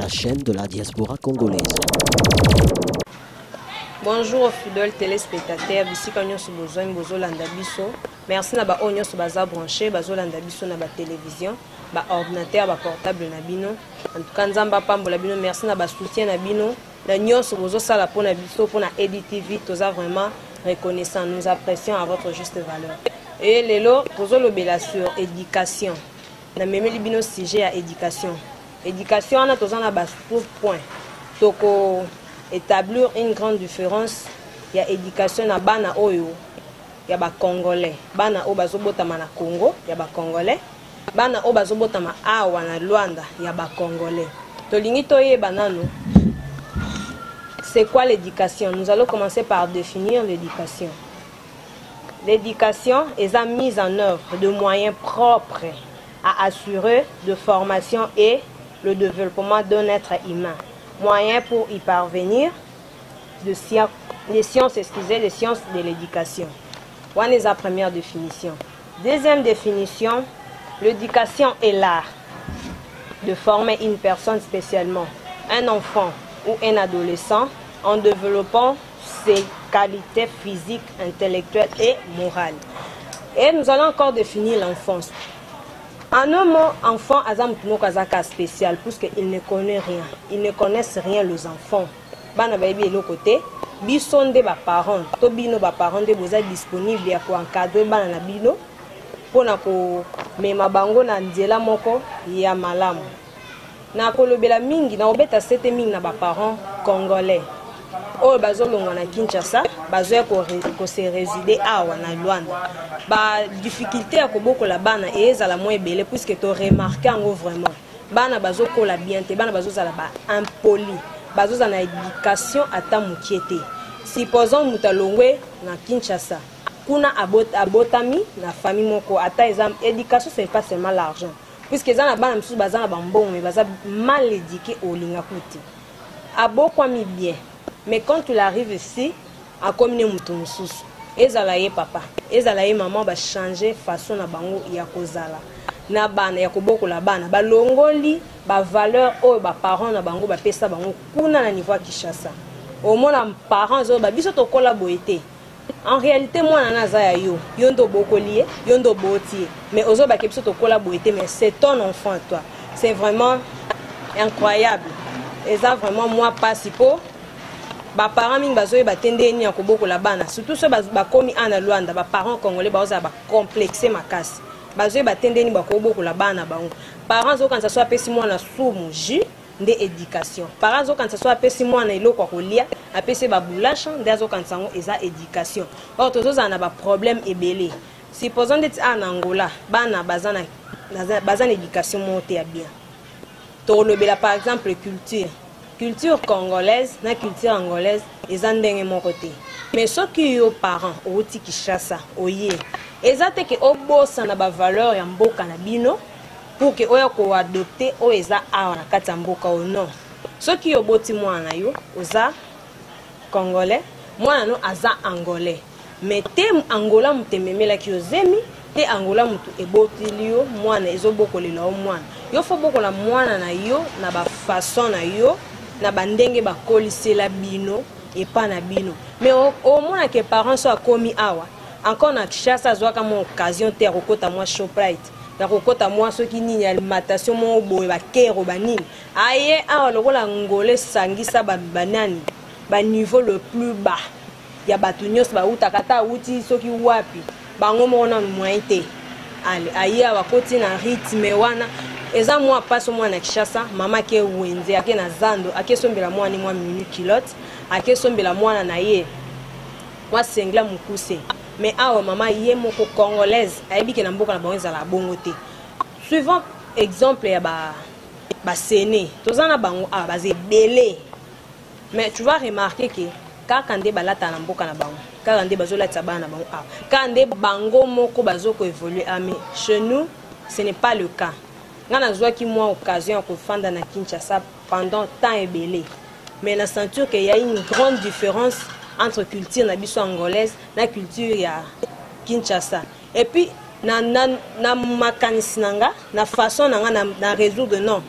La chaîne de la diaspora congolaise. Bonjour aux fidèles téléspectateurs, bisika nyonso bozwami bozolanda biso. Merci na ba oyo nyonso baza branché, bazolanda biso na ba télévision, ba ordinateur, ba portable na bino. En tout cas Nzambe apambola bino, merci na ba soutien na bino. Na nyonso bozosala mpo na biso, mpo na EDTV, toza vraiment reconnaissant. Nous apprécions à votre juste valeur. Et lelo tozolobela sur éducation. Namemeli bino sujet ya éducation. Éducation wana toza na ba sous-points. Toko établir une grande différence ya éducation na bana oyo ya ba Congolais, bana oyo bazobotama na Congo ya ba Congolais, bana oyo bazobotama awa na Luanda ya ba Congolais. Tolingi toyeba nanu c'est quoi l'éducation. Nous allons commencer par définir l'éducation. L'éducation est la mise en œuvre de moyens propres à assurer de formation et le développement d'un être humain. Moyens pour y parvenir de sciences, les sciences, excusez, les sciences de l'éducation. Wana est la première définition. Deuxième définition, l'éducation est l'art de former une personne spécialement, un enfant ou un adolescent, en développant ses qualités physiques, intellectuelles et morales. Et nous allons encore définir l'enfance. En un mot, enfant, aza mutu moko aza cas spécial, puisqu'il ne connaît rien. Ils ne connaissent rien, les enfants. Bana bayebi eloko te. Biso nde ba parents, to bino ba parents nde boza disponible ya ko-encadrer bana na bino mpona komema bango na nzela moko ya malamu. Na kolobela mingi, na kobeta sete mingi na ba parents congolais oyo bazolongwa na Kinshasa, bazoya ko se résider awa na Luanda. Ba difficulté ya kobokola bana ezala mwa ebele, puisque to remarquer yango vraiment. Bana bazokola bien te, bana bazozala ba impoli, bazozala na éducation ata mokie te. Supposons moto alongwe na Kinshasa, kuna abotami na famille moko, ata eza éducation, ce n'est pas seulement l'argent, puisque eza na bana mosusu baza na bambongo mais baza mal éduqué. Olinga kuti abokwami bien, mais quand il arrive ici, akomi ne moto mosusu. Ezala ye papa, ezala ye mama, bachange façon na bango ya kozala na bana, ya kobokola bana. Balongoli bavaleur oyo baparent na bango bapesa bango kuna na niveau ya Kinshasa. Omona parent azoyoba: "Biso tokola boye te." En réalité, mwana na aza ya yo, yo nde obokoli ye, yo nde oboti ye, mais ozobake: "Biso tokola boye te." Mais c'est ton enfant, toi. C'est vraiment incroyable, eza vraiment mwa pasi mpo baparent mingi bazoyeba te ndenge nini ya kobokola bana, surtout so bakomi awa na Luanda. Baparent congolais baozala bacomplexe makasi, bazoyeba te ndenge nini bakobokola bana bango. Parent azokanisa so apesi mwana sumu, jus, nde éducation. Parent azokanisa so apesi mwana eloko ya kolia, apesi ye babulasha, nde azokanisa yango eza éducation. Or tozozala na baproblème ebele. Supposons ndeti awa na Angola, bana baza na éducation moko te ya bien. Tolobela par exemple culture. Culture congolaise na culture angolaise eza ndenge moko te. Mais soki yo parent outi Kinshasa, oye, eza te ke obosana bavaleur ya mboka na bino pour ke oya koadopter oyo eza awa na kati ya mboka oyo. Non, soki yo oboti mwana na yo, oza congolais, mwana no aza angolais, mais te Angola moto ememelaki yo zemi te, Angola moto eboteli yo mwana, ezobokolela yo mwana. Yo faut bokola mwana na yo na bafaçon na yo, na bandenge bakolisela bino epa na bino. Mais omonake parent so akomi awa encore na Kinshasa, azwaka mwa occasion te ya kokota mwa Shoprite, ya kokota mwa soki nini, alimentation moko boye, bakero banini. Aye awa lokola ngolo esangisa banani, baniveau le plus bas ya bato nyonso bautaka, ata awuti soki wapi, bango moko nanu moyen te. Ale aye awa, akoti na rythme wana, eza mwa mpasi. Mwana na Kinshasa, mama ake wenze, ake na zando, ake sombela mwana mwa mini culotte, ake sombela mwana na ye mwa singlet mokuse. Mais awa mama ye moko congolaise ayebi ke na mboka na bango ezala bongo te. Suivant exemple ya ba basene toza na bango awa, baza ebele, mais tu vas remarquer ke kaka nde balataka na mboka na bango, kaka nde bazolatisa bana na bango awa, kaka nde bango moko bazokoévoluer. Ah, mais chez nous ce n'est pas le cas. Nga nazwaki mwa occasion ya kofanda na Kinshasa pendant temps ebele, mais na sentir qu'il y a une grande différence entre culture na biso angolaise na culture ya Kinshasa. Et puis na makanisi na nga, na façon na nga na résoudre, non.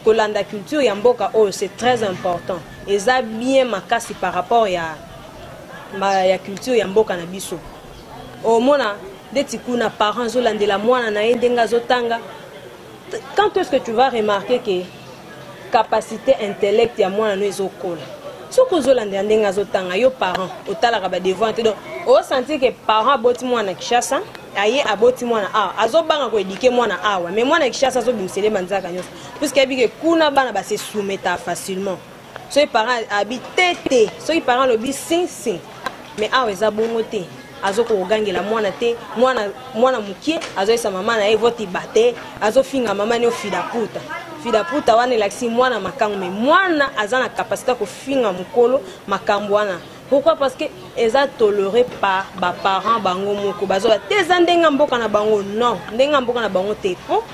Kolanda culture ya mboka oyo, c'est très important, eza bien makasi par rapport ya culture ya mboka na biso. Omona ndeti kuna parent azolandela mwana na ye ndenge azotanga. Quand est-ce que tu vas remarquer que capacité intellect ya mwana no ezokola? Soki ozolandela ndenge azotanga, yo parent otalaka badevoir te. Donc osentir ke parent aboti mwana na Kinshasa, aye aboti mwana awa, azobanga koéduquer mwana awa, mais mwana ya Kinshasa azobimisele banzaka nyonso, puisque ayebi ke kuna bana base soumeta facilement. Soki parent abi te te, soki parent alobi si si. Mais awa eza bongo te. Azokoka kogangela mwana te. Mwana mokie azoyesa mama na ye votiba te, azofinga mama ne ofida puta, fida puta. Wana elakisi mwana makango. Mais mwana aza na capacité ya kofinga mokolo makambo wana. Pourquoi? Parce que eza toléré par baparent bango moko. Bazoba te, eza ndenge mboka na bango. Non, ndenge mboka na bango te, po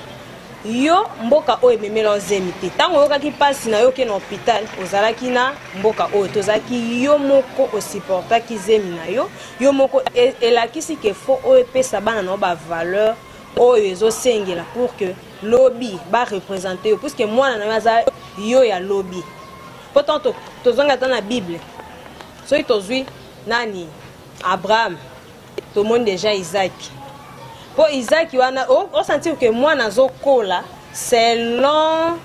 yo mboka oyo ememela ozemi te. Ntango oyokaki mpasi na yo, oke na hôpital, ozalaki na mboka oyo tozalaki, yo moko osupportaki zemi na yo, yo moko. Elakisi ke faut oyo epesa bana na yo bavaleur oyo ezosengela pour que lobi bareprésente yo, puisque mwana na yo aza yo ya lobi. Po ntango tozongi ata na Bible, soki tozwi nani, Abraham, tomoni déjà Isaac. Mpo Isaac wana, osentir ke mwana azokola selon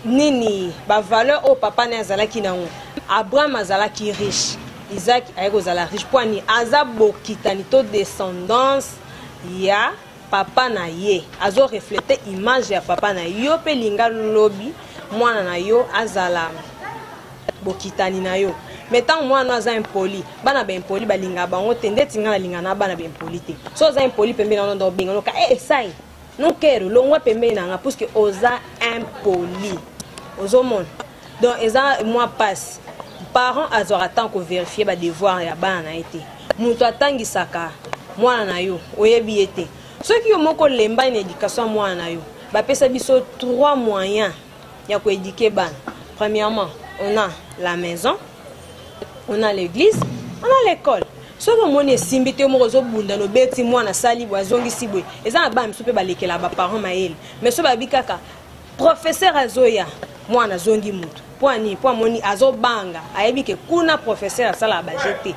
nini? Bavaleur oyo papa na ye azalaki nango. Abraham azalaki riche, Isaac aye kozala riche mpo ani aza bokitani to descendance ya papa na ye, azorefléter image ya papa na ye. Yo mpe linga lobi mwana na yo azala bokitani na yo. Mais ntango mwana aza impoli, bana baimpoli balingaka bango te. Ndeti ngai nalingaka na bana baimpoli te. So oza impoli pembeni wana, ndo obenga noka e esai nokero, longwa pembeni na nga, puisque oza impoli. Ozomona, donc eza mwa passe. Parent azwaka temps kovérifier badevoir ya bana na ye te. Moto atangisaka mwana na yo, oyebi ye te. Soki yo moko olembani na éducation ya mwana na yo, bapesa biso trois moyens ya koéduquer bana. Premièrement, on a la maison, on a l'église, on a l'école. Soki omoni esimbi te, yo moko ozobunda, nobeti mwana, asali boye, azongisi boye. Eza na bana misu mpe balekela baparent mayele, mais so babi kaka professeur azoya, mwana azongi mutu. Mpo ani? Mpo amoni azobanga, ayebi ke kuna professeur asalaka baje te.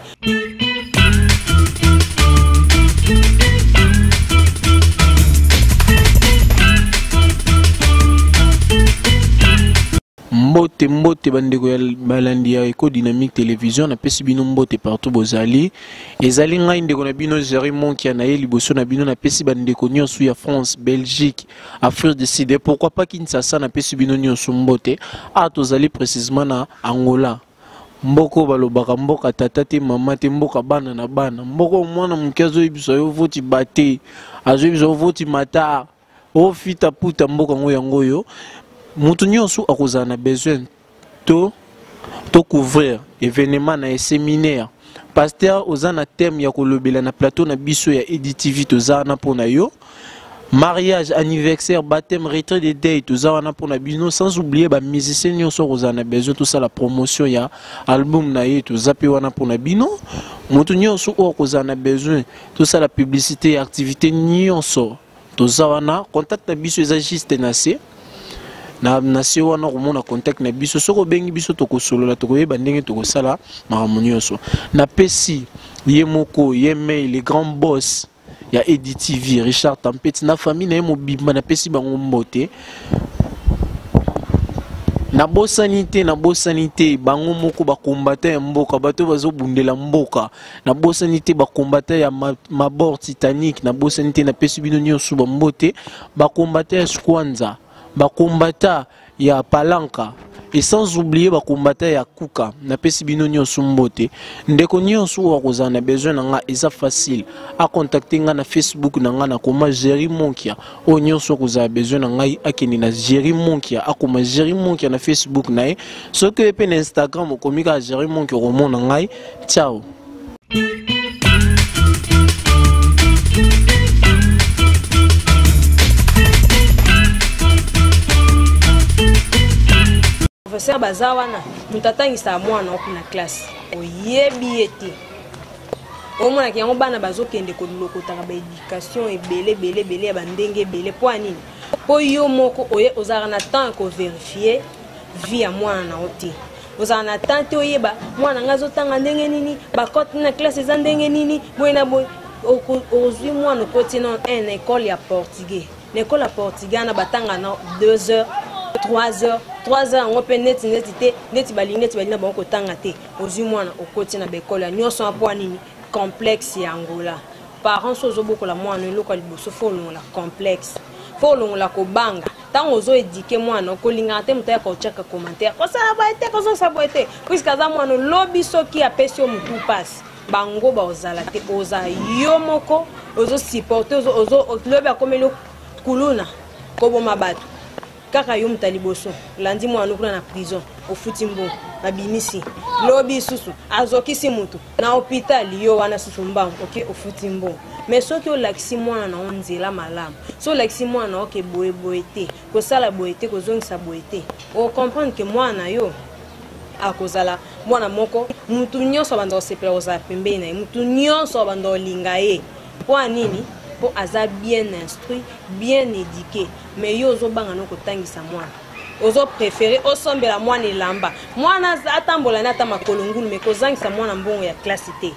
Mbote, mbote bandeko ya balandi ya Eco Dynamique Télévision. Napesi bino mbote partout bozali. Ezali ngai ndeko na bino Jerry Monkia na ye liboso na bino. Napesi bandeko nyonso ya France, Belgique, Afrique du Sud et pourquoi pas Kinshasa, napesi bino nyonso mbote. A tozali précisément na Angola, mboka oyo balobaka mboka tata te, mama te, mboka bana na bana, mboka oyo mwana moke azoyebisa yo voti bate, azoyebisa yo voti matar ofita puta. Mboka yango, yango oyo moto nyonso akozala na besoin to couvrir événement na ye, séminaire, pasteur oza na thème ya kolobela na plateau na biso ya EDTV, toza wana mpona yo. Mariage, anniversaire, baptême, retrait de deuil, toza wana mpona bino. Sans oublier bamusicien nyonso akozala na besoin tosala promotion ya album na ye, toza mpe wana mpona bino. Moto nyonso oyo akozala na besoin tosala publicité ya activité nyonso, toza wana. Contact na biso eza juste na se na se wana, komona contact na biso. Soki obengi biso, tokosolola, tokoyeba ndenge tokosala makambo nyonso. Napesi ye moko ye mei le grand boss ya EDTV, Richard Tampeti, na famille na ye mobimba, napesi bango mbote. Nabosani te, nabosani te bango moko bakombata ya mboka, bato bazobundela mboka. Nabosani te bakombata ya mabor Titanic, nabosani te. Napesi bino nyonso bambote, bakombata ya Skwanza, bakombata ya Palanka et sans oublier bakombata ya Kuka. Napesi bino nyonso mbote. Ndeko nyonso oyo akozala na besoin na nga, eza facile, acontacte nga na Facebook na nga, nakoma Jerry Monkia. Oyo nyonso akozala besoin na ngai, akende na Jerry Monkia, akoma Jerry Monkia na Facebook na ye. Soki oye mpe na Instagram, okomi kaka Jerry Monkia, okomona ngai. Ciao. Professeur baza wana, moto atangisaka mwana oku na classe, oyebi ye te. Omonaka yango bana bazokende kolokotaka baéducation ebele ebele ebele ya bandenge ebele. Mpo ya nini? Mpo yo moko oye ozalaka na temps ya kovérifier vie ya mwana na yo te. Ozala na temps te oyeba mwana ngai azotanga ndenge nini, bacote na classe eza ndenge nini, boye na boye. Ozwi mwana okoti na na école ya portugais. Na école ya portugais wana batanga na 2 heures, 3 heures, 3 heures yango mpe neti neti te, neti balingi neti balingi na bango kotanga te. Ozwi mwana okoti na baekole ya nyonso wana mpo ya nini? Complexe ya Angola. Parents so ozobokola mwana, eloko ya liboso fo olongola complexe, fo olongola kobanga. Ntango ozoéduquer mwana, okolingaka te moto ayaka otiaka commentaire, kosala boye te, kozongisa boye te, puisque aza mwana. Olobi soki apesi yo motu mpasi, bango baozala te, oza yo moko ozosupporter. Lobi akomeli kuluna, koboma bato, kaka yo moto ya liboso olandi mwana kuna na prison, ofuti mbongo, babimisi. Lobi susu azokisi motu na hôpital, yo wana susu mbango oke ofuti mbongo. Mais soki olakisi mwana na yo nzela malamu, soki olakisi mwana na yo ke boyeboye te, kosala boye te, kozongisa boye te, ocomprendre ke mwana na yo akozala mwana moko mutu nyonso abanda kosepela kozala pembeni na ye, mutu nyonso abanda kolinga ye. Mpo ya nini? Mpo aza bien instruit, bien éduqué. Mais yo ozobanga no kotangisa mwana, ozopréférer osombela mwana elamba, mwana atambola ne ata makolo ngulu, mais kozangisa mwana mbongo ya classe te,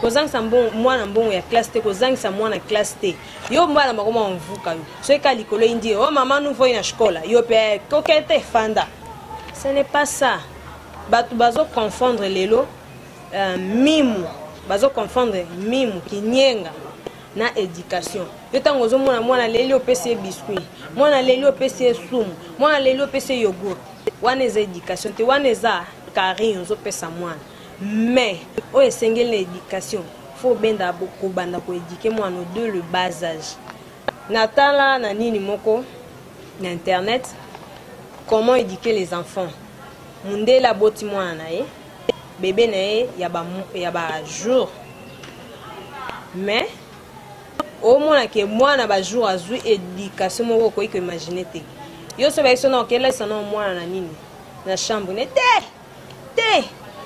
kozangisa mwana mbongo ya classe te, kozangisa mwana classe te. Yo mwana makoma mvuka yo soki ka likolo indi o mama não vou na escola, yo mpe koke te, fanda. Ce n'est pas ça. Bato bazoconfondre lelo mimu, bazoconfondre mimu kinyenga na éducation. Yo ntango ozomona mwana leli, opesi ye biscuit, mwana leli, opesi ye sumu, mwana leli, opesi ye yogourt, wana eza éducation te, wana eza carine ozopesa mwana. Mais oyo esengeli na éducation, fo obenda kobanda koéduquer mwana de le bas âge. Natala na nini moko na internet, comment éduquer les enfants. Mundele aboti mwana na ye, bebe na ye ya ba jour, mais omona ke mwana bajour azwi éducation moko okoki koimaginer te. Yo so bayeki so na okelesa na mwana na nini na chambre ne te te,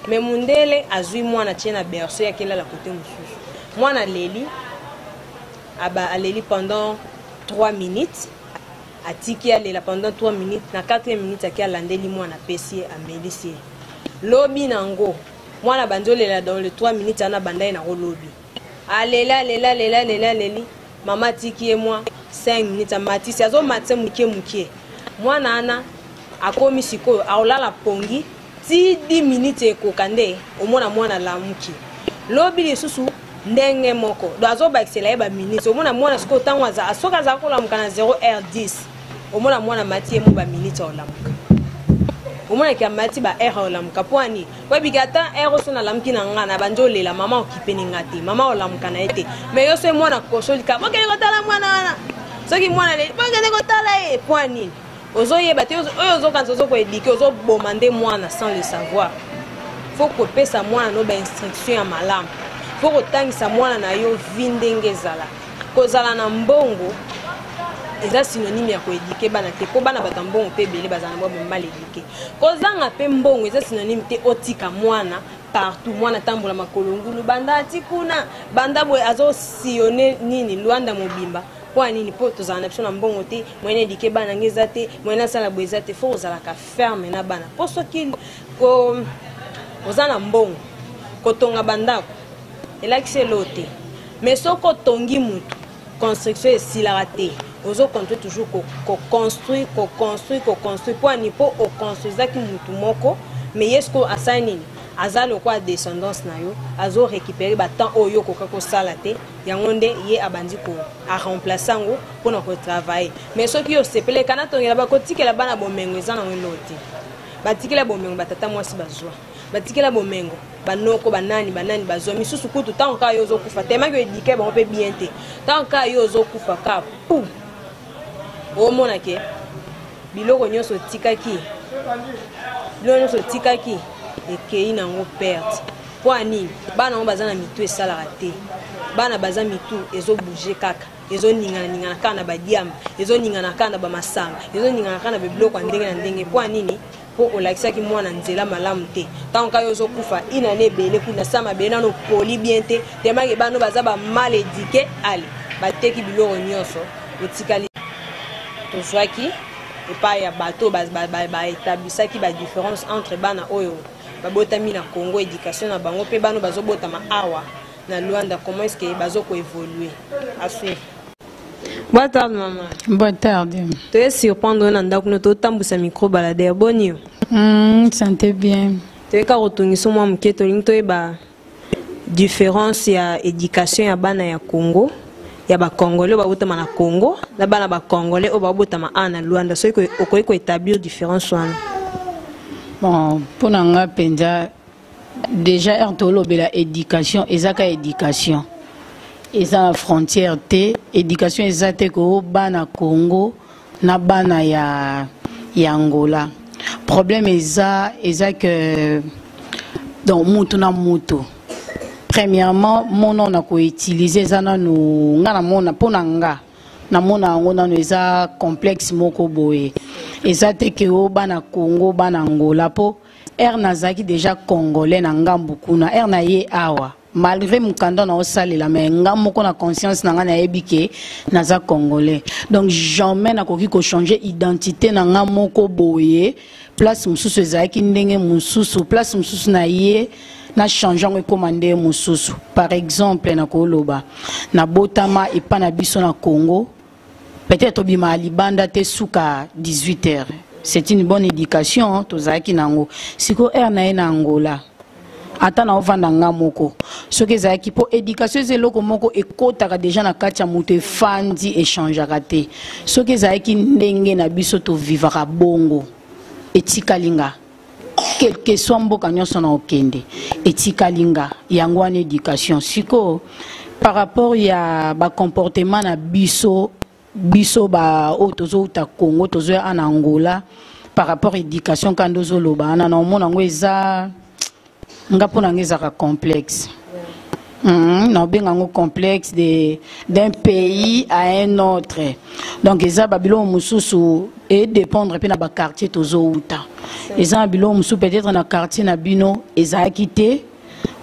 mais mundele azwi mwana tie na berceau, akelala kote mosusu. Mwana aleli, aba aleli pendant 3 minutes, atiki alela pendant 3 minutes, na 4 minutes aki alandeli mwana, apesi ye, amelisi ye. Lobi nango mwana bandi olela dans le 3 minutes wana banda ye nango. Lobi aleli, aleli, aleli, aleli, aleli, mama atiki ye mwa 5 minutes, amatisi, azomatisa mokie mokie. Mwana wana akomi sikoyo akolala pongi ti 10 minutes ekoka nde omona mwana alamuki. Lobi lisusu ndenge moko, donc azobakisela ye baminutes. Omona mwana sikoyo ntango soki azala kolamuka na 0 heure 10, omona mwana mati ye mo baminutes aolamuka, omonaki amati ba heure aolamuka. Mpo ani oyebiki ata heure oso nalamuki na nga na bandi olela, mama okipeni nga te, mama olamuka na ye te. Mais yo so mwana kosolika, bokende kotala mwana wana, soki mwana leli, bokende kotala ye. Mpo nini? Ozoyeba te oyo ozokanisa ozokoéduquer, ozoboma nde mwana sans le savoir. Fo kopesa mwana no bainstruction ya malamu, fo kotangisa mwana na yo vie ndenge ezala. Kozala na mbongo eza synonyme ya koéduquer bana te, mpo bana bato ya mbongo mpe ebele bazala na bwa mal éduqué. Kozanga mpe mbongo eza synonyme te otika mwana partout, mwana tambola makolo ngulu, banda ati kuna, banda boye, azosillonner nini Lwanda mobimba. Mpo ya nini? Mpo tozala na biso na mbongo te, moyen éduquer bana nge eza te, moyen asala boye eza te. Fo ozalaka ferme na bana, mpo soki oza na mbongo, kotonga bandako elakisi elo te, mais soki otongi mutu, construction esilaka te. Ozocontinue toujours koconstruire, koconstruire, koconstruire. Mpo ani? Mpo oconstruisaki mutu moko, mais ye sikoyo asali nini? Aza lokola descendance na yo, azorécupérer batemps oyo yo okoka kosala te. Yango nde ye abandi ko aremplacer yango mpona kotravailler. Mais soki yo osepele kana tongela, bakotikela bana bomengo, eza nango elo te. Batikela bomengo batata mwasi bazwa, batikela bomengo banoko, banani banani bazwa misusu kutu. Ntango kaka yo ozokufa, temaki oéduquer bango mpe bien te, ntango kaka yo ozokufa kaka pu omona ke biloko nyonso otikaki, biloko nyonso otikaki ekei nango perte. Mpo ya nini? Bana yango baza na mitu esalaka te. Bana baza mitu ezobouger kaka, ezoningana-ningana kaka na badiamba, ezoningana kaka na bamasanga, ezoningana kaka na babiloko ya ndenge na ndenge. Mpo ya nini? Mpo olakisaki mwana nzela malamu te. Ntango kaka yo ozokufa inane ebele kuna sa mabele nano poli bien te, temake bano baza ba mal éduqué, ale bateki biloko nyonso, otikali. Tozwaki epai ya bato baétablissaki ba différence entre bana oyo babotami na Congo, éducation na bango, mpe bano bazobotama awa na Luanda, comment est-ce que bazo koévoluer. À suivre. Boa tarde, maman. Boa tarde. Toye surprendre na ndako no totambwisa micro baladeur. Boni yo? Santé bien. Toyeka kotungisa mwa moke, tolingi toyeba différence ya éducation ya bana ya Congo, ya bacongolais oyo babotama na Congo na bana bacongolais oyo babotama awa na Luanda. Soki okoki koétablir différence wana. Bon, mpo na nga mpenza, déjà heure tolobela éducation, eza ka éducation eza na frontière te. Éducation eza te ko bana Congo na bana ya Angola. Problème eza que donc mutu na mutu, premièrement, mona na koutiliser eza nanu nga namona, mpo na nga namona yango nanu eza complexe moko boye. Eza te ke o bana Congo, bana Angola, mpo ere nazalaki déjà congolais na ngambu kuna, ere na ye awa, malgré mokanda na osalela, mais nga moko na conscience na nga nayebi ke naza congolais. Donc jamais nakoki kochanger identité na nga moko boye. Place mosusu ezalaki ndenge mosusu, place mosusu na ye na change yango ekóma ndenge mosusu. Par exemple, nakoloba nabotama epa na biso na Congo, peut-être tobimaka libanda te suka 18 heures. C'est une bonne éducation tozalaki nango. Sikoyo heure na ye na Angola, ata na ovanda nga moko, soki ezalaki mpo éducation eza eloko moko ekɔtaka déjà na kati ya moto, efandi, echangeaka te. Soki ezalaki ndenge na biso tovivaka bongo, etikali nga, quelque soit mboka nyonso na okende, etikali nga. Yango wana éducation. Sikoyo par rapport ya bacomportement na biso, biso ba oyo tozouta Congo, tozoya na Angola, par rapport éducation kanda ozoloba wana, na omona yango eza nga, mpo na nga ezalaka complexe. Naobenga yango complexe d'un pays à un autre. Donc eza babiloko mosusu edépendre mpe na baquartier tozouta. Eza na biloko mosusu peut-être na quartier na bino ezalaki te,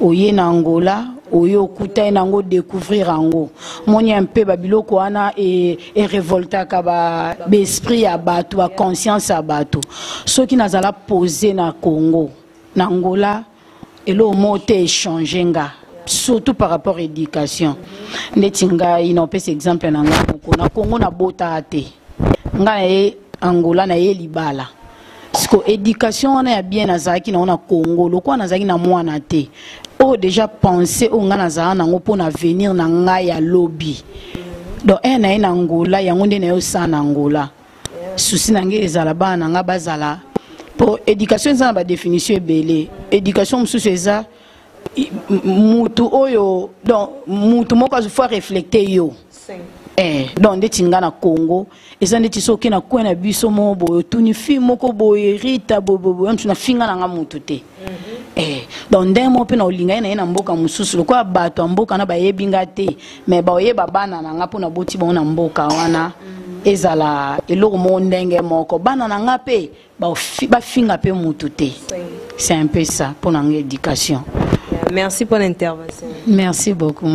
oye na Angola, oye okuta ye nango, découvrir yango, moni mpe babiloko wana erevoltaka baesprit ya bato, baconscience ya bato. Soki nazala posé na Congo, na Angola eloko moko te échange nga, surtout par rapport éducation. Ndeti ngai naopesa exemple na ngai moko, na Congo nabotaka te, ngai na ye Angola na ye libala. Siko éducation wana ya bien nazalaki nango na Congo, lokola nazalaki na mwana te, oyo déjà pensé oyo ngai nazala nango mpo na avenir na ngai ya lobi. Donc ere na ye na Angola, yango nde na ye osala na Angola. Souci na ngai ezala bana na ngai bazala, mpo éducation eza na badéfinition ebele. Éducation mosusu eza mutu oyo, donc mutu moko azo faut reflecter yo. Donc ndeti nga na Congo, eza ndeti soki na coin na biso moko boye, otuni fille moko boye, Rita boyeboye, mosu nafinga na nga mutu te. Donc ndenge moko mpe na olinga ye na ye na mboka mosusu, lokola bato ya mboka na bayebi nga te, mais baoyeba bana na nga mpo naboti bango na mboka wana, ezala eloko moko ndenge moko, bana na nga mpe bafinga mpe mutu te. C'est un peu ça mpo na nga éducation. Merci pour l'intervention. Merci beaucoup.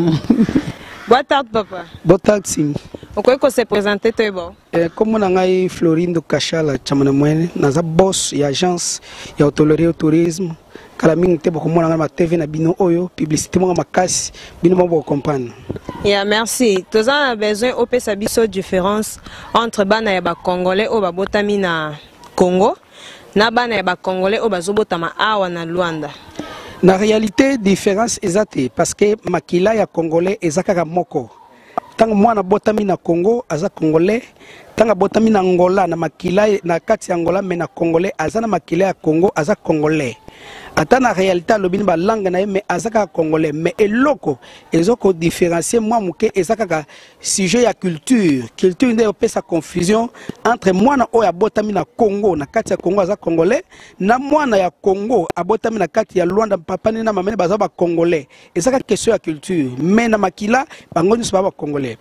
Boa tarde, papa. Boa tarde, sim. Okoki kose présenter toyeba? Kombo na ngai Florindo Kashala Chamana Mwene, naza boss ya agence ya hôtellerie et tourisme. Kala mingi te bokomona ngai na TV na bino oyo, publicité moko makasi, bino moko bokocomprendre. Yeah, merci. Toza na besoin opesa biso différence entre bana ya bacongolais oyo babotami na Congo na bana ya bacongolais oyo bazobotama awa na Luanda. Na réalité, différence eza te, parce que makila ya congolais eza kaka moko. Ntango mwana abotami na Congo, aza congolais. Ntango abotami na Angola, na makila na kati ya Angola, mais na congolais, aza na makila ya Congo, aza congolais. Ata na réalité alobi ni balangue na ye, mais aza kaka congolais. Mais eloko ezokodifférencier mwa moke eza kaka sujet ya culture. Culture nde opesa confusion entre mwana oyo abotami na Congo, na kati ya Congo, aza congolais, na mwana ya Congo abotami na kati ya Luanda, papa ne na mama ne baza bacongolais. Eza kaka question ya culture, mais na makila bango nyonso baza bacongolais.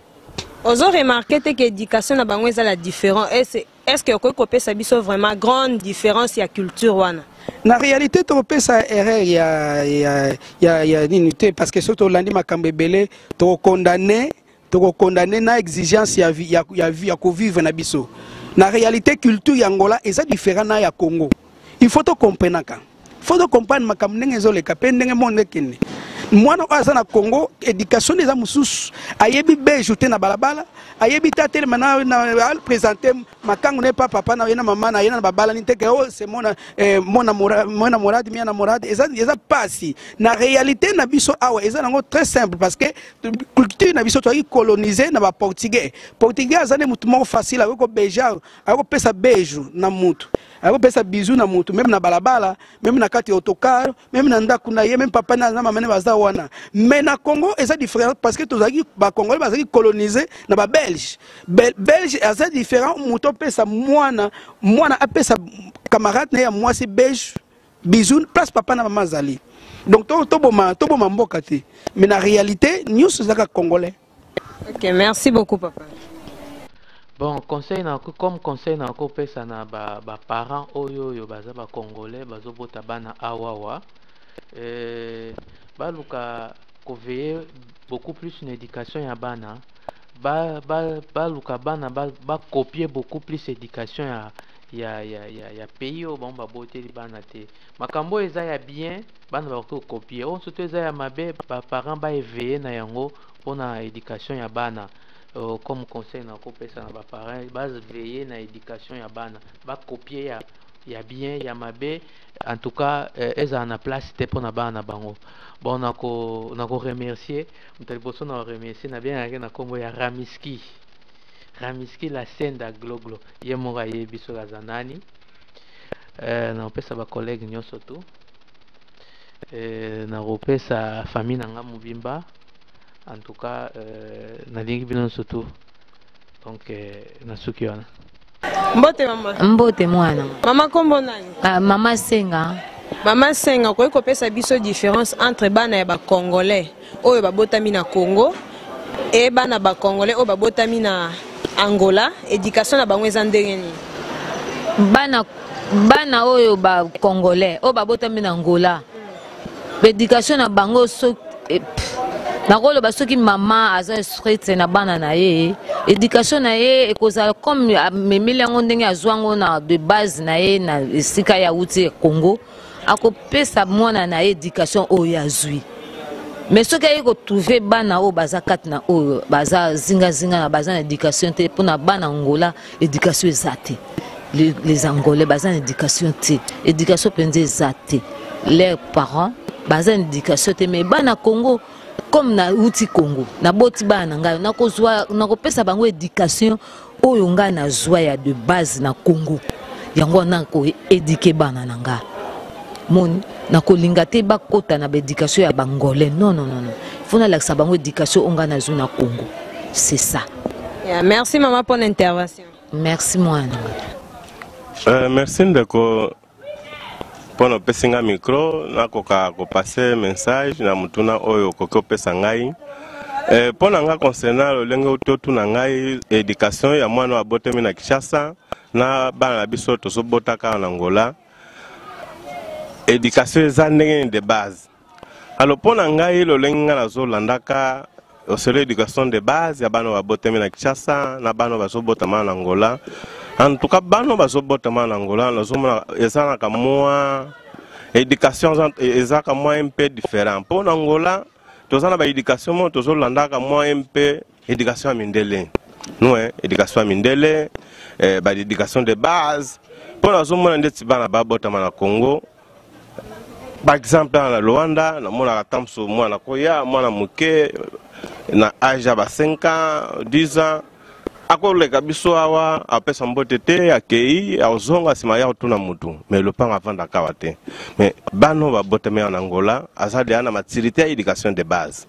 Ozo remarquer te ke éducation na bango eza la différent? Est Est ce que okoki kopesa biso vraiment grande différence ya culture wana? Na réalité tokopesa erreur ya, ya, ya, ya nini te, parce que soki tolandi makambo ebele tokokondane, tokokondane na exigence ya, ya, ya, ya kovivre na biso. Na réalité culture ya Angola eza différent na ya Congo. Il faut tokomprenaka, faut tocomprendre makambo ndenge ezoleka mpe ndenge monde ekende. Mwana oyo aza na Congo, éducation eza mosusu, ayebi beju te na balabala, ayebi te atelema na, na apresente makangu na ye pa papa na ye na mama na ye na babalani te ke oyo oh, se mona eh, mona mona moradi mia na moradi. Eza, eza pasi. Na réalité na biso awa eza nango très simple, parce que culture na biso toyaki colonise na baportugais. Portugais aza nde motu moko facile, akoki kobeja, akoki kopesa beju na mutu, akopesa bizu na mutu, meme na balabala, meme na kati ya autocar, meme na ndako na ye, meme papa na mama ne baza wana. Mais na Congo eza différent, parce que tozalaki bacongolais bazalaki colonise na babelge. Belge aza différent, moto apesa mwana, mwana apesa camarade na ye ya mwasi belge bizu place papa na mama azali. Donc toboma to toboma mboka te, mais na réalité nyonso ezalaka congolais. Ok, merci beaucoup papa. Bon, conseil na comme conseil na kopesa na ba, ba parents oyo oyo baza ba congolais bazobota bana awawa, eh, baluka koveiller beaucoup plus na éducation ya bana, baluka ba, ba bana bakopie ba beaucoup plus éducation ya ya ya ya, ya pays oyo bango baboteli bana te. Makambo oyo eza ya bien, bana bakoki kokopie, oyo surtout eza ya mabe, baparent baeveille na yango mpona éducation ya bana. Comme conseil na kopesa na baparent, baveille na éducation ya bana, bakopie ya ya bien, ya mabe en tout cas ezala na place te mpona bana na bango. Bon, nako nako remercier moto ya liboso, na remercier nabengaki na nkombo ya Ramiski, Ramiski la Senda Gloglo, ye moko ayebi soki aza nani. Nakopesa bacollègue nyonso tu, nakopesa famille na nga mobimba. En tout cas nalingi bino nyonso tu. Donc nasuki wana. Mbote mama. Mbote mwana. Mama, kombo nani? Ah, mama Senga. Mama Senga, okoki kopesa biso différence entre bana ya bacongolais oyo babotami na Congo e bana bacongolais oyo babotami na Angola, éducation na bango eza ndenge nini? Bana, bana oyo bacongolais oyo babotami na Angola, éducation na bango so, eh, nakoloba soki mama aza instruite na bana na ye, éducation na ye ekozala comme amemeli yango ndenge azwa yango na de base na ye na esika ya wuti ya Congo, akopesa mwana na ye éducation oyo azwi. Mais soki aye kotrouve bana oyo baza kati na oyo baza zingazinga na baza na éducation te, mpona bana Angola éducation eza te. Les Angolais baza na éducation te, éducation mpenza eza te, leurs parents baza na éducation te. Mais bana Congo, comme nauti Congo, naboti bana na ngai, nakozwa, nakopesa bango éducation oyo ngai nazwa ya de base na Congo. Yango wana nakoéduquer bana na ngai. Moni nakolinga te bakota na baéducation ya bangolais. Non, non, non, non, faut nalakisa bango éducation oyo ngai nazwi na Congo, c'est ça. Yeah, merci mama pour l'intervention. Merci mwana. Merci ndeko mpona opesi nga micro, nakoka kopase message na motuna oyo okoki opesa ngai. Mpo na nga, concernant lolenge totuna ngai éducation ya mwana oyo abotami na Kinshasa na bana na biso tozobota kaka na Angola, éducation eza ndenge nini de base? Alors, mpo na ngai, lolenge ngai nazolandaka osolo éducation de base ya bana oyo babotami na Kinshasa na bana oyo bazobotama na Angola, en tout cas bana oyo bazobotama na Angola, nazomona ezalaka mwa éducation ezalaka mwa un peu différent. Mpo na Angola toza na baéducation moko tozolandaka mwa un peu éducation ya mindele, nous, éducation ya mindele, baéducation de base. Mpo nazomona ndeti bana babotama na Congo, par exemple na Luanda, namonaka ta mosusu mwana koya, mwana moke na age ya ba 5 ans, 10 ans, akoleka biso awa, apesa mbote te, akei, azonga nsima ya kotuna motu, mais lopango avandaka awa te. Mais bana oyo babotami awa na Angola aza deya na maturité ya éducation de base,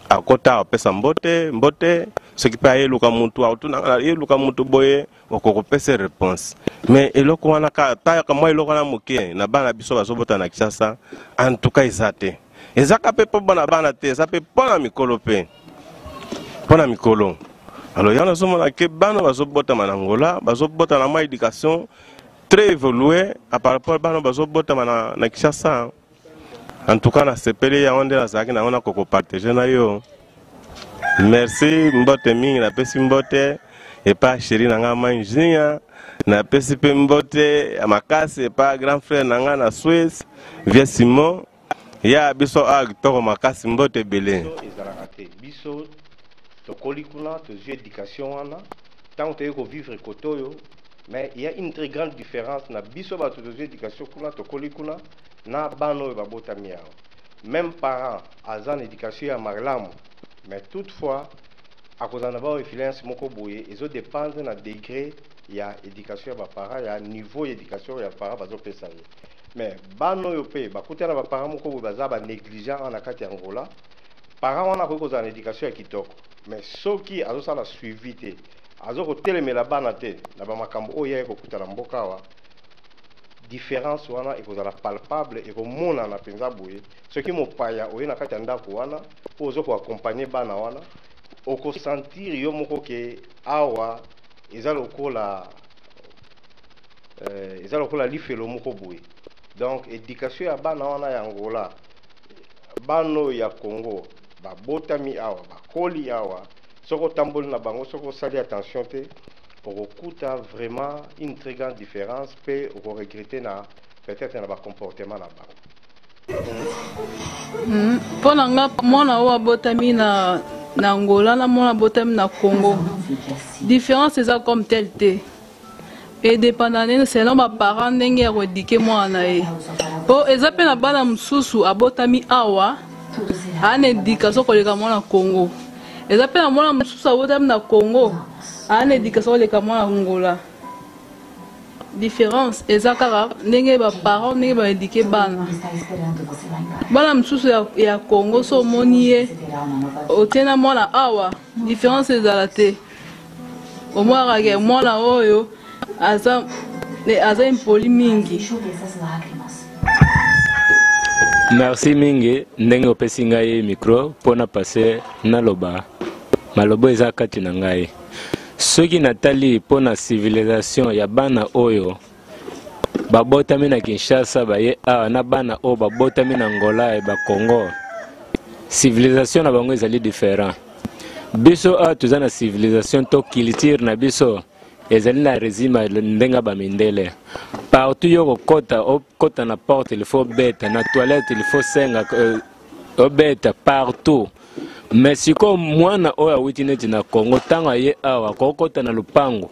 akota, apesa mbote, mbote, soki mpe ayeluka motu, akotuna, ayeluka motu boye, okokopesa réponse. Mais eloko wana tayaka mwa eloko wana moke na bana biso bazobota na Kinshasa, en tout cas eza te. Ezaka mpe mpo bana bana te, eza mpe mpo na mikolo, mpe mpo na mikolo. Alors yango nazomona ke bana bazobotama na Angola bazobota na mwa éducation très évoluée à par rapport bana bazobotama na, na Kinshasa. En tout cas nasepeli yango nde nazalaki nango na kokopartage na yo. Merci, mbote mingi napesi mbote epa chéri na ngai Manjinya, napesi mpe mbote ya makasi epa grand frère na ngai na Suisse Vieux Simon ya biso awa kitoko makasi, mbote ebele. Biso ezalaka te, biso tokoli kuna tozwi éducation wana ntango toyei kovivre kote oyo, mais il y a une très grande différence na biso bato tozwi éducation kuna tokoli kuna na bana oyo babotami awa. Même parent aza na éducation ya malamu, mais toutefois akozala na ba influence moko boye ezodépendre na degré ya éducation ya baparent, ya niveau ya éducation ya parent bazopesa ye. Mais bana oyo mpe bakutana na baparent moko boye baza banégligent awa na kati ya Angola, parent wana akoki kozala na éducation ya kitoko, mais soki azosala suivi te, azokotelemela bana te na bamakambo oyo ye kokuta na mboka awa, différence wana ekozala palpable, ekomonana mpenza boye. Soki mopaya oye na kati ya ndako wana mpo ozo koaccompagne bana wana, okosentir yo moko ke awa eza lokola eza lokola lifelo moko boye. Donc éducation ya bana wana ya Angola, bana oyo ya Congo babotami awa, bakoli awa, soki otamboli na bango, soki osali attention te, okokuta vraiment une très grande différence mpe okoregrete na peut-être na bacomportement na bango. Mpo na nga, mwana oyo abotami na, na Angola na mwana abotami na Congo, différence eza comme tel te. Edépenda ndenge selon baparent ndenge ya koéduquer mwana na ye, po eza mpe na bana mosusu abotami awa aa na éducation koleka mwana Congo, eza mpe na mwana mosusu abotami na Congo aa na éducation koleka mwana Angola. Différence eza kaka ndenge baparent ndenge baéduquer bana. Bana mosusu ya, ya Congo, so omoni ye otie na mwana awa, différence ezala te. Omonaka ke mwana oyo aza, aza impoli mingi. Merci mingi ndenge opesi ngai micro mpo na pase naloba maloba eza kati na ngai. Soki natali mpo na civilisation ya bana oyo babotami na Kinshasa baye awa na bana oyo babotami na Angola ya bakongo, civilisation na bango ezali différent. Biso awa toza na civilisation to culture na biso ezali na régime ya ndenge ya bamindele. Partout yo kokota, okota na porte il faut beta, na toilette il faut senga obeta partout. Mais sikoyo mwana oyo awuti neti na Congo, ntango aye awa akokota na lupango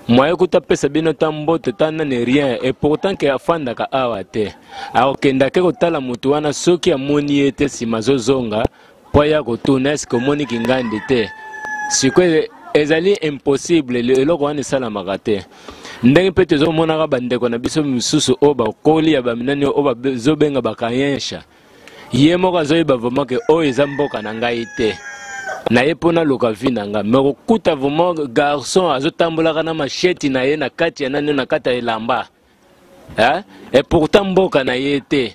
mwaye kuta apesa bino ta mbote ta nani, rien. Et pourtant ke afandaka awa te, akokendake kotala motu wana, soki amoni ye te, nsima azozonga mpo aya kotuna eske omoni kingandi te. Sikoyo ezali impossible, eloko wana esalamaka te. Ndenge mpe tozomonaka bandeko na biso misusu oyo bakoli ya baminani oyo bazobenga bakayensha, ye moko azoyeba vraiment ke oyo eza mboka na ngai te, na ye mpo naluka vie na ngai. Me kokuta vraiment garçon azotambolaka na machette na ye na kati ya nani, na kati ya elamba, hein? Et pourtant mboka na ye te.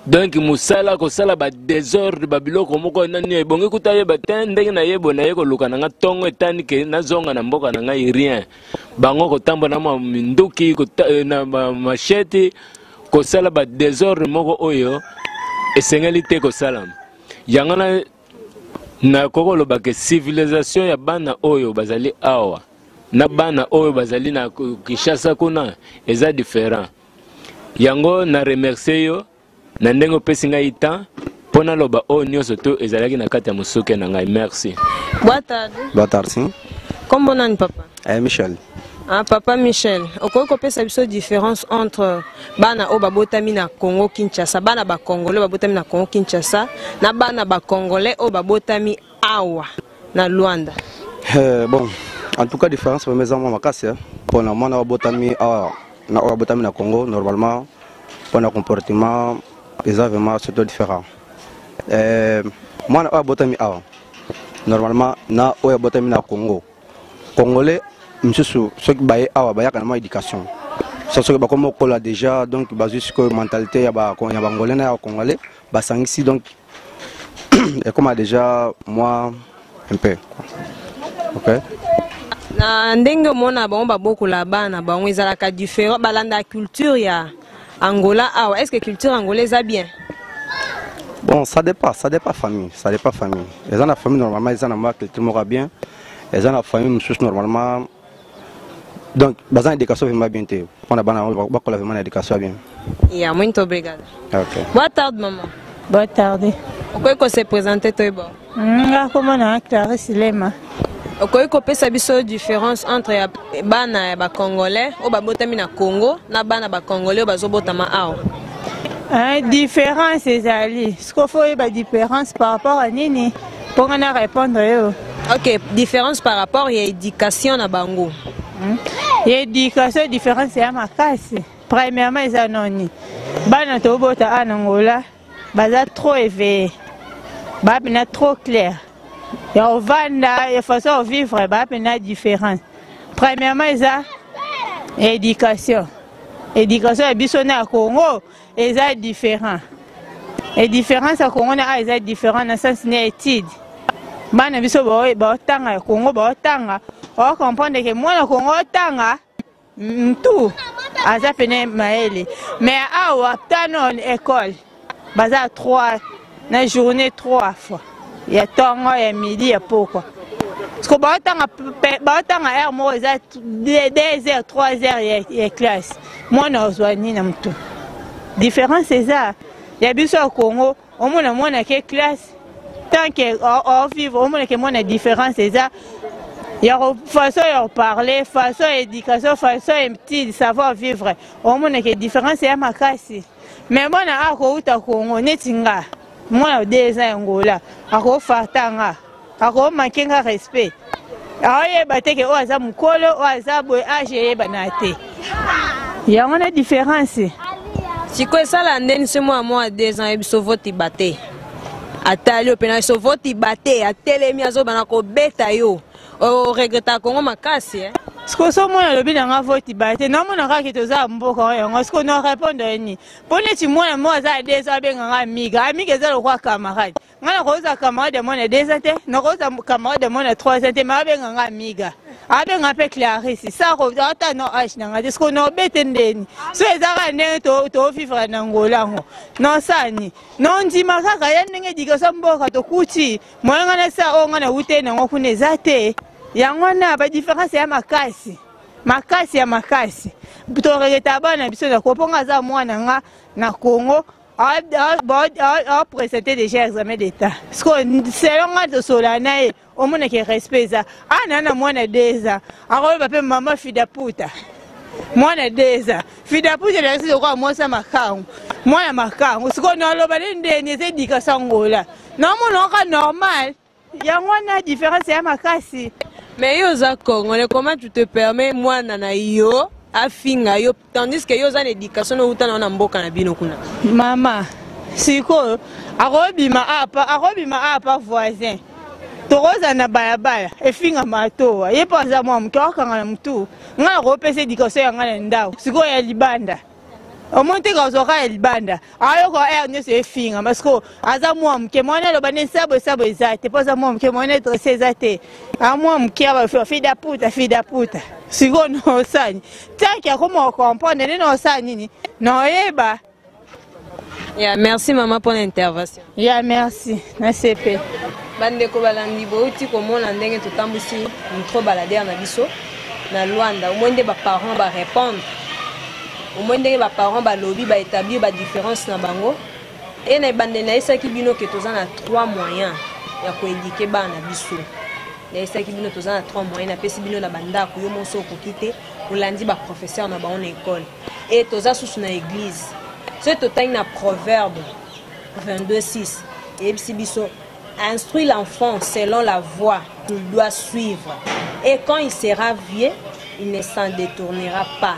Donc mosala kosala badésordre, babiloko moko nani ebongi kuta yeba te ndenge nayebo naye koluka na nga ntongo etani ke nazonga na mboka na ngai, rien. Bango kotambola na mwa minduki na machette, kosala badésordre moko oyo esengeli te kosalama. Yango na nakoki koloba ke civilisation ya bana oyo bazali awa na bana oyo bazali na Kinshasa kuna eza différent. Yango na remercie yo na ndenge opesi ngai temps mpo naloba oyo nyonso to ezalaki na kati ya mosuke na ngai. Merci. Boa tarde. Boa tarde, sim. Kombo nani, papa? Michel. Ah, papa Michel, okoki kopesa biso différence entre bana oyo babotami na Congo Kinshasa, bana bacongolais babotami na Congo Kinshasa na bana bacongolais oyo babotami awa na Luanda? Bon, en tout cas différence vraiment eza mwa makasi mpona mwana oyo abotami awa na oyo abotami na Congo. Normalement mpona comportement eza vraiment surtout différent. Mwana oyo abotami awa normalement na oyo abotami na Congo, congolais misusu soki baye awa bayaka na mwa éducation so, soki bakomi okola déjà, donc bazwi sikoyo mentalité ya bangolais na ya congolais basangisi, donc ekoma déjà mwa un peu quoi. Ok. Na ndenge omona bango babokola bana bango ezalaka différent, balanda culture ya Angola awa. Est-ce que culture Angola eza bien? Bon, ça dépend famille, ça dépend famille. Eza na famille normalement, eza na mwa culture moko ya bien. Eza na famille mosusu normalement donc baza na éducation vraiment bien te mpona bana bakola vraiment na éducation ya bien. Yeah, muito obrigada. Ok. Boa tarde, maman. Boa tarde. Okoki ko se présenter toyeba? Nga kombo na Clarisse Lema. Okoki kopesa biso différence entre ya bana ya bacongolais oyo babotami na Congo na bana bacongolais oyo bazobotama awa? Hein, différence ezali siko fo oyeba différence par rapport à nini mpo nga na répondre yo. Ok, différence par rapport ya éducation na bango. Ya éducation, différence ya makasi. Premièrement eza noni bana tobota awa na Angola baza trop éveillé, baa mpena trop clair ya kovanda, ya façon ya kovivre, baa mpena différence. Premièrement eza éducation, éducation ya biso na ya Congo eza différent. E différence ya Congo na awa eza différent na sens na étude. Bana biso baotanga ya Congo baotanga, ocomprendre ke mwana Congo otanga mtu aza pene mayele, mais awa tano école baza 3 na journée, 3 fois, ya ntongo, ya midi, ya pokwa. Parce baotanga baotanga heure moko eza 2 heures, 3 heures ya classe. Mwana ozwa nini na motu? Différence eza ya biso ya Congo, omona mwana ke classe tant que ovivre, omona ke mwana différence eza ya façon ya parler, façon ya éducation, façon ya étude, savoir vivre, omona ke différence ya makasi. Mais mwana akouta Congo neti nga, mwana de eza ya Angola akofarta nga, akomanke nga respect, aoyeba te ke oyo aza mokolo, oyo aza boye, age eyebana te. Yango na différence. Sikoyo esala ndeni so mwana mwa 2 ans yebi so votiba te, atali yo mpena so votiba te, atelemi azobana kobeta yo, oregreta Kongo makasi, eh? Siko so mwana alobi na nga votiba te, namona kaka ke toza ya mboka oyo. Yango siko na répondre ye nini? Mpo neti mwana moko aza ya 2 ans abenga nga amiga, amiga eza lokwa camarade. Nga nakoza camarade ya mwana 2 ans te, nakoza camarade ya mwana 3 ans te, ma abenga nga amiga, abenga mpe Clarisse sako ata no age na nga te. Siko na obete ndeni so eza kaka ndenge tovivre na Angola yango nosani nondima kaka ya ndenge éducation mboka tokuti moya nga na sa oyo nga na wute nango kuna eza te. Yango wana badifférence ya makasi makasi ya makasi. Toregeta bana biso na ko mpo nga aza mwana nga na Congo apresente déjà examen d'état. Siko selon nga tosola na ye, omonake respect eza ana na mwana 2 ans akoloba mpe mama fida puta. Mwana 2 ans fida puta elakisi lokola mwasi ya makangu, mwana makangu. Sikoyo naloba nde ndeni eza éducation Angola naomona oka normal. Yango wana différence ya makasi. Mais yo oza congolais, comment tu te permets mwana na yo afinga yo, tandis que yo oza na éducation outa na yo na mboka na bino kuna? Mama, sikoyo akobima apa, akobima apa voisin, tokozala na balabala efingama atowa ye mpo aza mwa moke akokanga na motu. Ngai nakopesa éducation ya ngai na ndako, sikoyo ya libanda omoni te kozwaka ya libanda ayoka heure nyonso efinga parce que aza mwa moke. Mwana aloba nde sabo sabo eza te mpo aza mwa moke, mwana dresse eza te, amwa moke fida puta fida puta. Sikoyo naosani tanke akoma kocomprendre nde naosala nini naoyeba. Ya, merci mama mpona intervention. Ya, merci na cp. Bandeko balandi, bouti komona ndenge totambwisi micro baladeur na biso na Luanda. Omoi nde baparent barépondre, omoi ndenge baparent balobi, baétablir badifférence na bango. E na ebandeli nayesaki bino ke toza na 3 moyens ya koéduquer bana na biso. Nayesaki bino toza na 3 moyens. Napesi bino na bandako, yo moso okoki te, olandi baprofesseur na bango na ekole, e toza susu na église. Soki totangi na Proverbe 22 6, eyebisi biso: instruis l'enfant selon la voie qu'il doit suivre, et quand il sera vieux, il ne s'en détournera pas.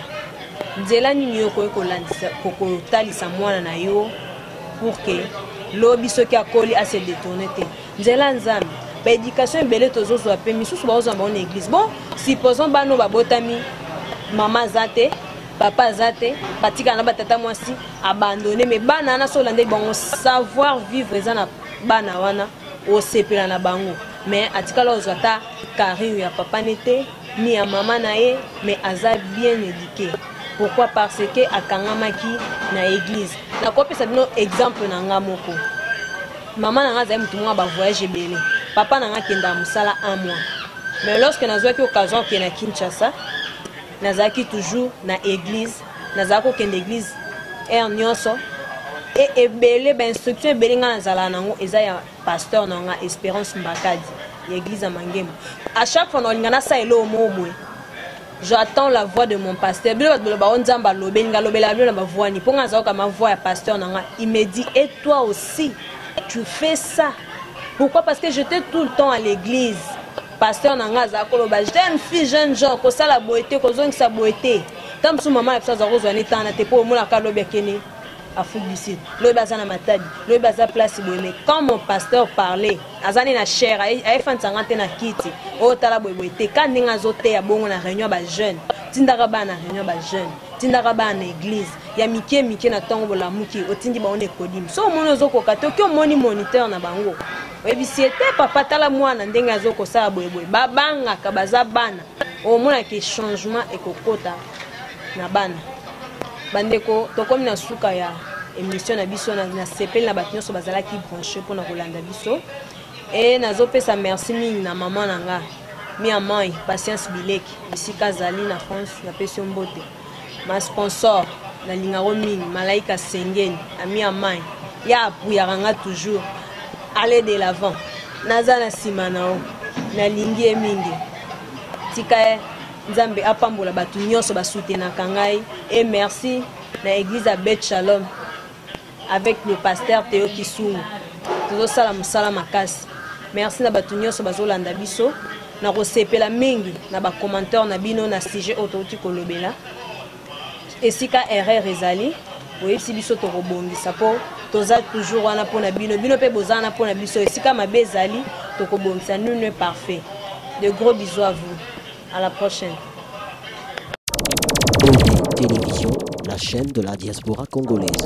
Nzela nini yo okoki kolandisa, kotalisa mwana na yo pour que lobi soki akoli ase détourne te? Nzela Nzambe. Baéducation ebele tozozwa mpe misusu baozwa bango na église. Bon, supposons bana oyo babotami mama aza te, papa aza te, batikala na batata mwasi abandonné, mais bana wana so olandeli bango, savoir vivre eza na bana wana, osepela na bango. Mais atikala kozwa ata carrière ya papa ne te ni ya mama na ye, mais aza bien éduqué. Pourquoi? Parce que akangamaki na église. Nakopesa bino exemple na nga moko. Mama na nga azali motu moko bavoyage ebele, papa na nga akendaka mosala un mois, mais lorsque nazwaki occasion okende na Kinshasa, nazalaki toujours na église, nazalaki kokende église heure nyonso. E ebele bainstruction ebele ngai nazalaka nango eza ya pasteur na nga Espérance Mbakadi ya église ya Mangembo. À chaque fois naolinga nasala eloko moko boye, j'attends la voix de mon pasteur. Bino bato boloba o Nzambe alobeli nga, alobela bino na bavoix ni mpo nga nazalaka ma voix ya pasteur na nga. Il me dit: et toi aussi tu fais ça pourquoi? Parce que j'étais tout le temps à l'église. Pasteur na nga azala koloba: jeune fille, jeune gens, kosala boye te, kozongisa boye te. Ta mosusu mama na biso aza kozwa ne tana te, mpo omonaka alobi akende Afrique du Sud, loyebi aza na Matadi, loyebi aza place boye. Mais quand mon pasteur parlait, aza ne na chaire, ayefandisanga te na kiti oyo tala boye boye te. Ka ndenge azoteya bongo na réunion ya bajeune, tindaka bana na réunion ya bajeune, tindaka bana na église ya mike mike na ntongo bolamuki, otindi bango na ekodimi. So omoni ozokoka te, oki omoni moniteur na bango, oyebisi ye te: papa, tala mwana ndenge azokosala boyeboye. Babangaka, baza bana. Omonaki changement ekokota na bana. Bandeko, tokomi na suka ya émission na biso. Nasepeli na bato nyonso bazalaki branché mpona kolanda biso. E nazopesa merci mingi na mama na nga mia mai Patience Bileki, bisika azali na France, napesi yo mbote. Ma sponsor nalingako mingi, Malaika Sengeni, ami ya mai ya apuyaka nga toujours, aller de l'avant, naza na nsima na yo, nalingi ye mingi. Tika ye Nzambe apambola bato nyonso basoutenaka ngai. E merci na église ya Bet Shalom avec le pasteur Théo Kisungu, tozosala mosala makasi. Merci na bato nyonso bazolanda biso. Nakosepela mingi na bacommentaire na bino na sujet oyo touti kolobela. Esika erreur ezali, boyebisi biso, tokobongisa, mpo toza toujours wana mpona bino, bino mpe boza wana mpona biso. Esika mabe ezali, tokobongisa. Nul n'est parfait. De gros bisous à vous, à la prochaine. Télévision, la chaîne de la diaspora congolaise.